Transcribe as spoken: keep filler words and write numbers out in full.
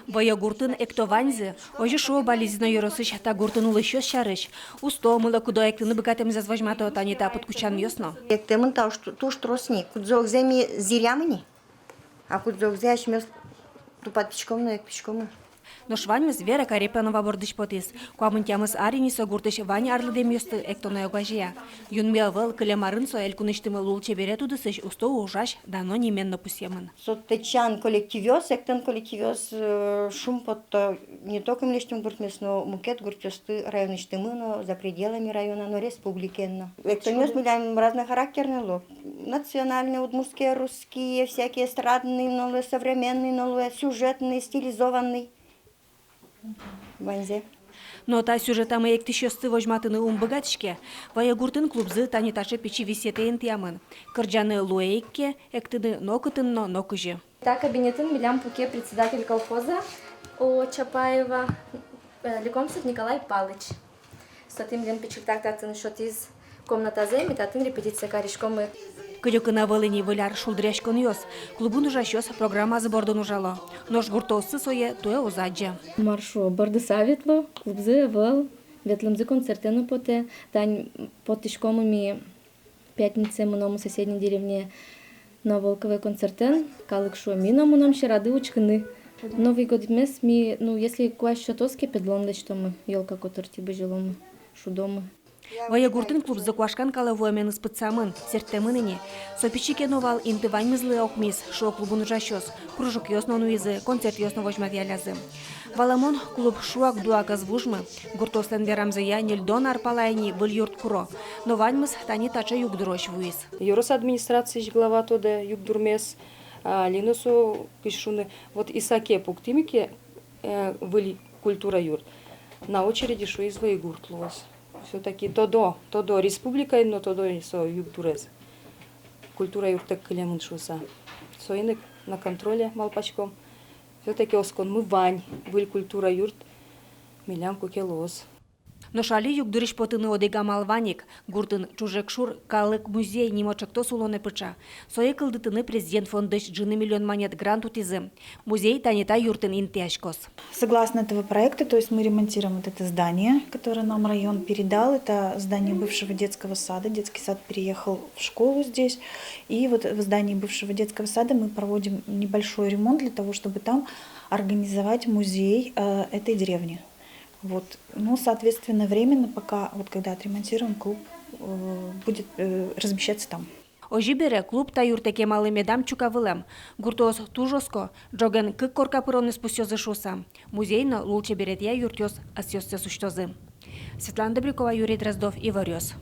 Вӧйогуртын экто ваньзы. Озьы шуо Балезино ёросысь та гуртын улӥсьёс сярысь. Усто, мыло-кыдо эктыны быгатэмзэс возьмато тани та пыдкутчанъёс но. Эктэмын та уж ту-, туж трос ни, кудзэ-огзэ ми зӥрямы ни. А кудзэ-огзэ асьмеос тупатӥськом но эктӥськомы. Нош ваньмыз Вера Карепанова бордысь потӥз. Куамын тямыс ар ини со гуртысь вань арлыдэмъёсты эктонэ огазея. Юнме ӧвӧл, кылем арын со элькунысьтымы лулчеберет удысысь усто ужась дано нимен но пусъемын. Со татчан коллективъёс, эктон коллективъёс, э, шумпотто не только милесьтым гуртмес, но мукет гуртъёсты районысьтымы но, за пределами района но, республикаын но. Эктонъёс милям разнохарактерной луо. Национальные, удмуртские, русские, всякие эстрадные но луэ, современные но луэ, сюжетные, стилизованные. Ваньзэ. Но та сюжетамы эктӥсьёсты возьматыны ум быгатӥське. Вӧйогуртын клубзы тани таӵе пичи висъетэ интыямын. Кырӟаны луэ ик ке, эктыны нокытын но, нокызьы. Та кабинетын милям пуке председатель колхоза ООО Чапаева, э, Лекомцев Николай Палыч. Со тӥни милем пичильтак татын сётӥз комнатазэ, ми татын репетиция кариськомы. Кыдёкын ӧвӧл ини выль ар шулдыръяськонъёс. Клубын ужасьёс программазы бордын ужало. Нош гуртооссы сое туэ уз адӟе. Мар шуо, бӧрдыса ветло, клубзы ӧвӧл, ветлэмзы концертэ но потэ. Тань поттӥськомы ми пятницае, мыномы соседней деревне Нововолковой концертэн. Калык шуэ, ми но мыном сьӧрады учкыны. Новый годмес ми, ну, если куазь сётоз ке, педлон лэсьтомы, ёлка котыртӥ бызьыломы, шудомы. Вӧйогуртын клубзы куашкан калэ вуэменыз пытсамын, сэрттэмын ини. Со пичи ке но вал, инты ваньмызлы окмиз, шуо клубын ужасьёс. Кружокъёс но нуизы, концертъёс но возьматъяллязы. Валамон, клуб шуак-дуак ӧз вужмы. Гуртоослэн верамзыя, ньыльдон ар пала ини выль юрт куро. Но ваньмыз тани таӵе югдурозь вуиз. Ёрос администрациысь глава тодэ югдурмес, а али но со, кызьы шуны, вот Исаке пуктӥмы ке, э, выль культура юрт, на очереди, шуиз, Вӧйгурт луоз. Всё-таки тодо, тодо республикаын но, тодо со югдурез. Культура юрттэк кылемын шуыса. Соин ик на контроле малпаськом. Всё-таки осконмы вань, выль культура юрт милям куке луоз. Нош али югдурысь потыны одӥг амал вань ик. Гуртын «Чужекшур» калык музей нимо ӵектос улонэ пыӵа. Сое кылдытыны Президент фондысь ӝыны миллион манет грант утӥзы. Музей тани та юртын интыяськоз. Согласно этого проекта, то есть мы ремонтируем вот это здание, которое нам район передал. Это здание бывшего детского сада. Детский сад переехал в школу здесь. И вот в здании бывшего детского сада мы проводим небольшой ремонт для того, чтобы там организовать музей, э, этой деревни. Вот. Ну, соответственно, временно пока, вот когда отремонтируем, клуб, э, будет, э, размещаться там. Озьы бере, клуб та юртэ кемалы медам чука вылэм. Гуртоос туж оско, ӝоген кык корка пыронэз пусъёзы шуыса. Музей но лулчеберетъя юртъёс ӧсъёссэс усьтозы. Светлана Добрякова, Юрий Дроздов, «Иворъёс».